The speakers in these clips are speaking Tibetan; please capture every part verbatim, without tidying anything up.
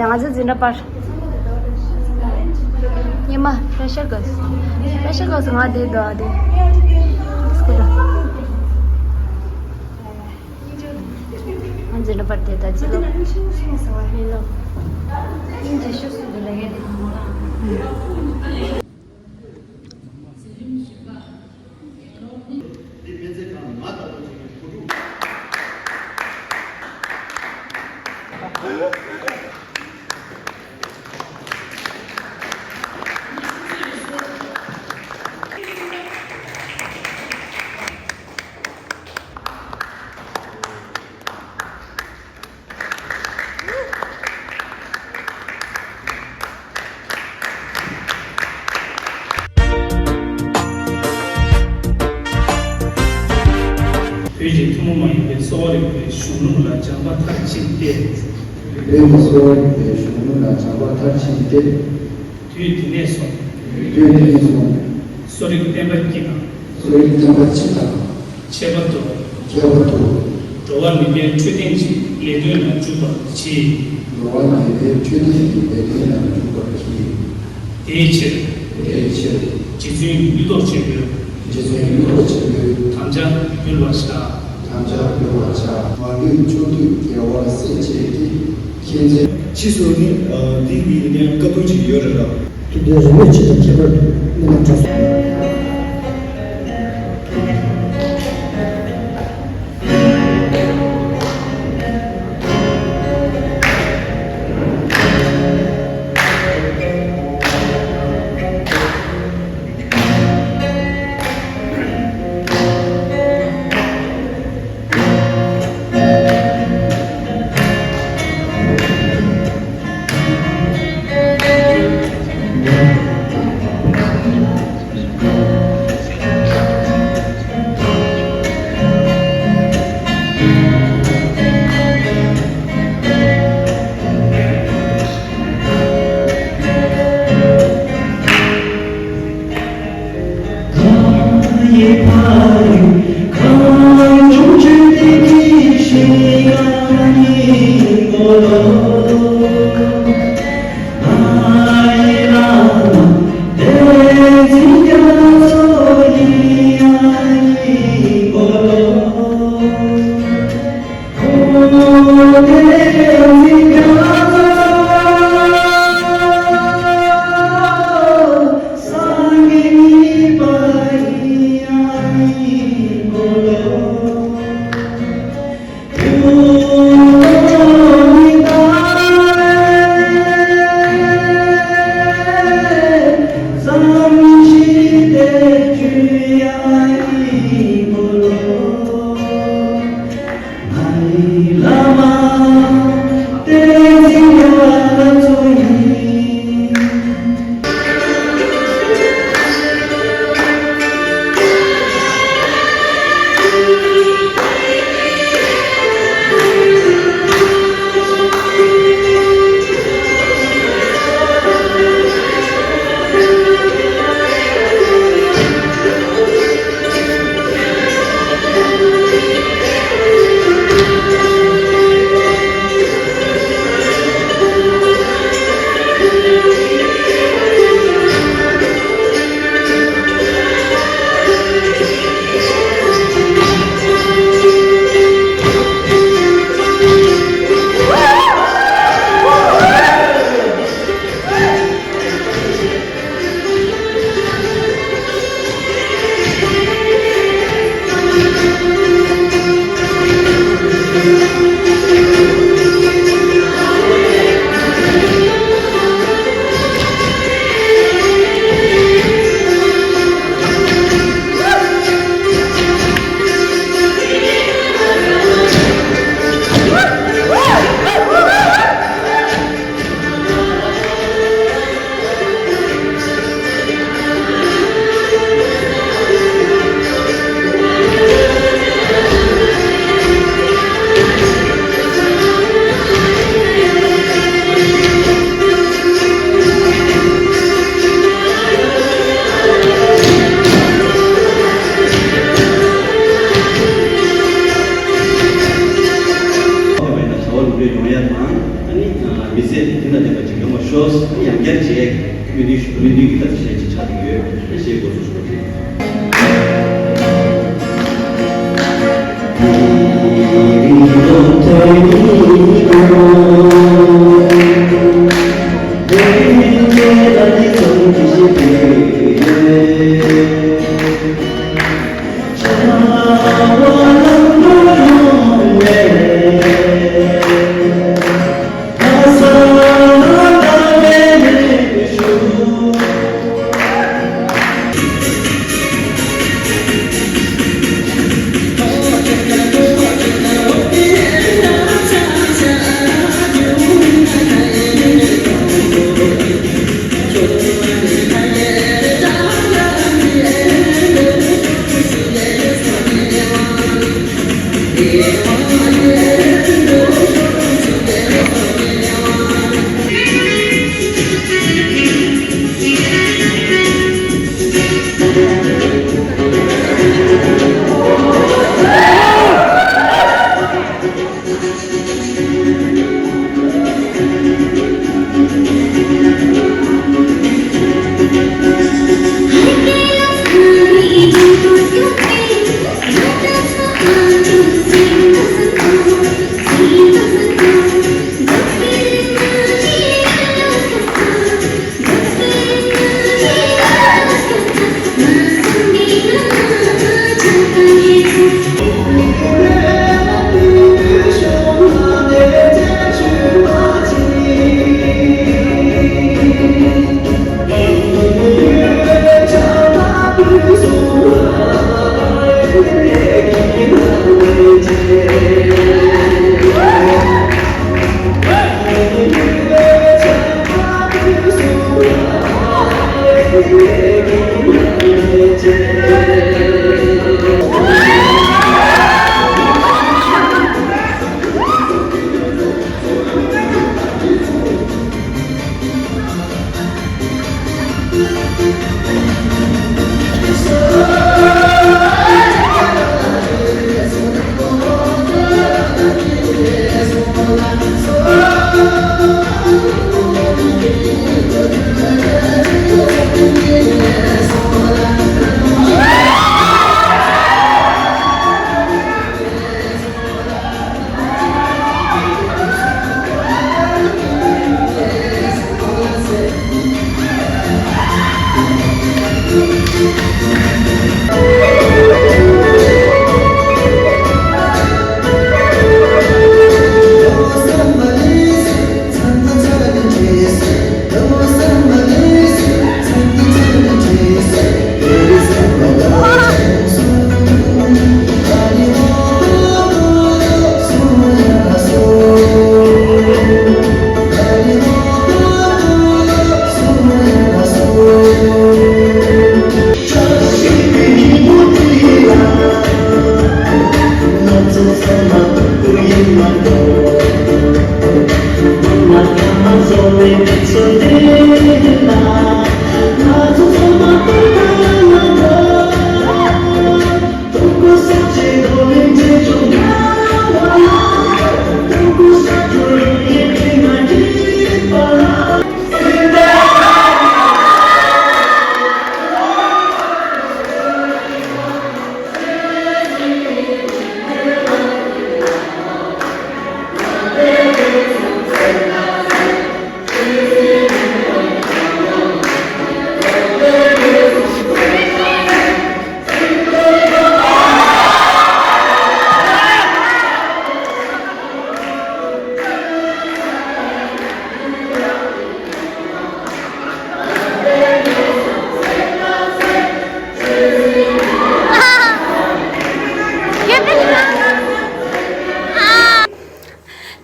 ང་ཚོ་འཛིན་གྲྭ་པར། ཉི་མ་ཕེ་ཤར་གོས། ཕེ་ཤར་གོས་ང་དེ་དོ་དེ། སྐུ་དྲག་ང་འཛིན་གྲྭ་པར་དེ་ད་ཅི་ལོ། མི་ལོ། བོད་ཀྱི་ཐུན་མོང་མ་ཡིན་པའི་གསོ་བ་རིག་པའི་གཞུང་ལུགས་ལ་སྦྱངས་པ་མཐར་ཕྱིན་ཏེ། བོད་ཀྱི་གསོ་བ་རིག་པའི་གཞུང་ལུགས་ལ་སྦྱངས་པ་མཐར་ཕྱིན་ཏེ། དུས་དེ་ནས་བཟུང་། དུས་དེ་ནས་བཟུང་། གསོ་རིག་བསྟན་པ་སྤྱི་དང་། གསོ་རིག་བསྟན་པ་སྤྱི་དང་། ཁྱད་པར་དུ། ཁྱད་པར་དུ། འགྲོ་བ་མི་སྤེལ་འཕྲོད་བསྟེན་གྱི་ལས་དོན་ལ་འཇུག་པར་གྱིས། འགྲོ་བ་མི་སྤེལ་འཕྲོད་བསྟེན་གྱི་ལས་དོན་ལ་འཇུག་པར་གྱིས། དེའི་ཕྱིར། དེའི་ཕྱིར། རྗེ་བཙུན་གཡུ་ཐོག་ཆེན་པོས། རྗེ་བཙུན་གཡུ་ཐོག་ཆེན་པོས། དམ་བཅའ་ཡོད་པར་བཞག་དམ་བཅའ་ཡོད་པར་བཞག་མ་ལུས་ཕྱོགས་དུས་རྒྱལ་བ་སྲས་བཅས་ཀྱི་མཁྱེན་བརྩེ། ཕྱིས་སུ་ནི། འདི་གི་ནི་དཀའ་སྡུག་ཅིག་ཡོད་རེད་ལ། དེ་དོན་རིན་མེད་ཆེ་དང་ཁྱད་པར་དུ་མི་རྣམས་གྲོགས་སུ།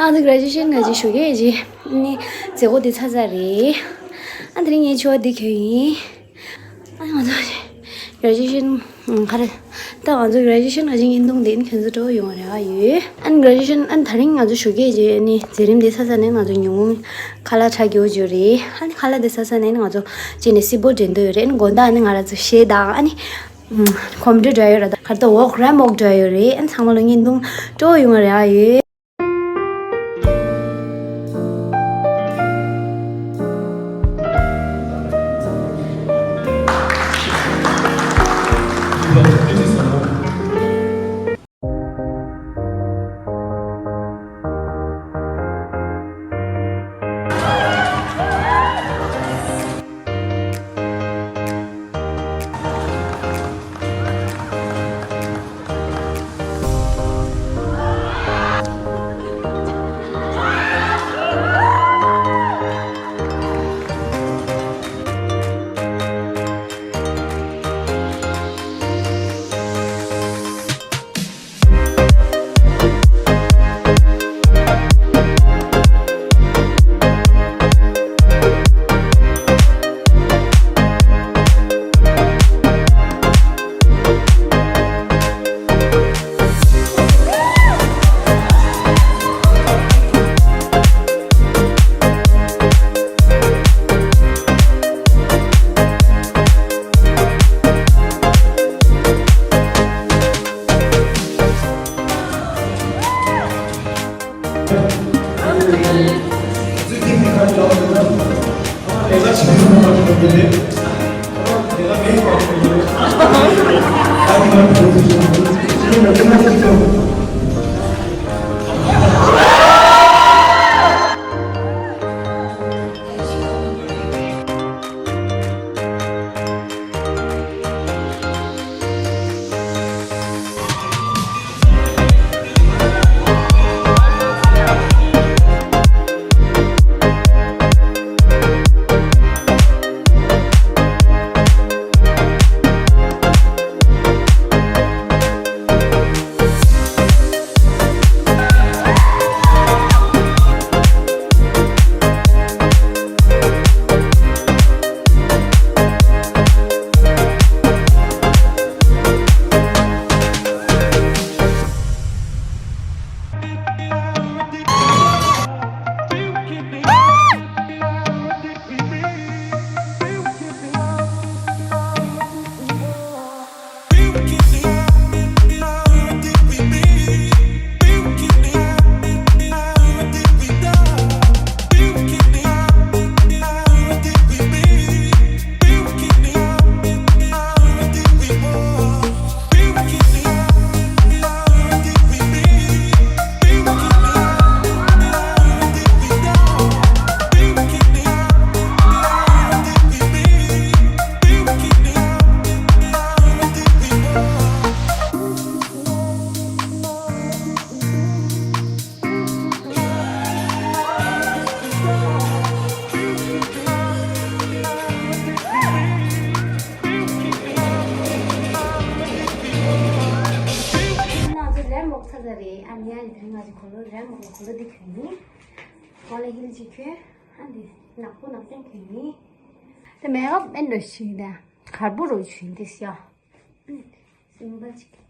ད་ང་ཚོ་graduation་ང་ཅིག་ཞུ་གི་ཡོད་ཅིག་ནི་མཛད་སྒོ་འདི་ཚར་ཚར་རེད། ཨ་དེ་རིང་ངའི་ཕྱུ་པ་འདི་ཁྱེར་ཡིན། ཨ་ང་ཚོ་graduation་ག་རེ། ད་ང་ཚོ་graduation་ང་ཅིག་བརྙན་ཐུང་འདི་ནི་ཁྱེད་ཚོ་སྤྲོ་བོ་ཡོང་བ་རེ་བ་ཡོད། ཨ་ནི་graduation་ཨ་ནི་ད་རིང་ང་ཚོ་ཞུ་གི་ཡོད་ཅིག་ནི་མཛད་རིམ་འདི་ཚར་ཚར་ནས་ང་ཚོ་ཉིན་གུང་ཁ་ལག་ཆགས་རྒྱུ་ཅིག་རེད། ཨ་ནི་ཁ་ལག་འདི་ཚར་ཚར་ནས་ནི་ང་ཚོ་གཅིག་ནས་སི་པོ་འགྲན་བསྡུར་ཡོད་རེད། ཨ་ནི་དགོང་དག་ཨ་ནི་ང་རང་ཚོ་གཞས་དང་ཨ་ནི་comedy་འདྲ་ཡོད་ར། ད་ག་ད་walk run walk་འདྲ་ཡོད་རེད། ཨ་ནི་ཚང་མ་ལ་བརྙན་ཐུང་སྤྲོ་བོ་ཡོང་བ་རེ་བ་ཡོད། ང་ཚོ་རེད་མོག་ཚ་ཚ་རེད། ཨ་ནི་ཨ་ནི་དེ་ང་ཚོ་གོ་ལོ་རེད་མོག་ལ་གོ་ལོ་འདི་གྱོན་ནི། གོ་ལ་ཧིལ་ཅིག་གྱོན། ཨ་འདི་ནག་པོ་ནག་ཅན་གྱོན་ནི། དེ་མེག་ཨབ་ཨེན་ལོ་ཤིང་ད་གར་པོ་རོ་ཤིང་དེ་སི་ཡ། སིམ་པལ་ཅིག